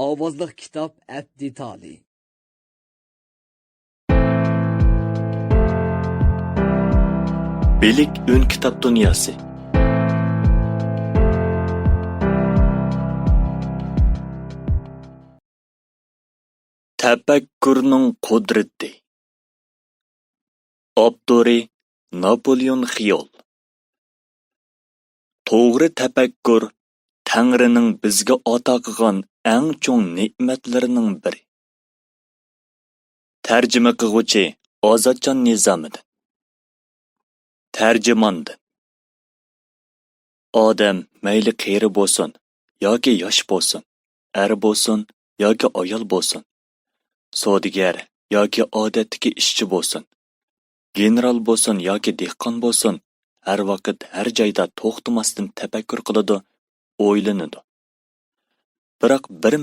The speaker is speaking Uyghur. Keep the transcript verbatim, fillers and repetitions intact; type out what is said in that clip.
ئاۋازلىق كىتاب ئەپ دېتالى. بىلىك ئۈن كىتاب دۇنياسى. تەپەككۇرنىڭ قۇدرىتى. ئاپتورى: ناپولېئون خىيول. توغرا تەپەككۇر تەڭرىنىڭ بىزگە ئاتا قىلغان ئەڭ چوڭ نېمەتلىرىنىڭ بىرى. تەرجىمە قىلغۇچى: ئازادجان نىزامىدىن. تەرجىماندىن. ئادەم مەيلى قېرى بولسۇن ياكى ياش بولسۇن، ئەر بولسۇن ياكى ئايال بولسۇن، سودىگەر ياكى ئادەتتىكى ئىشچى بولسۇن، گېنېرال بولسۇن ياكى دېھقان بولسۇن، ھەر ۋاقىت، ھەر جايدا توختىماستىن تەپەككۇر قىلىدۇ، ئويلىنىدۇ. بىراق بىر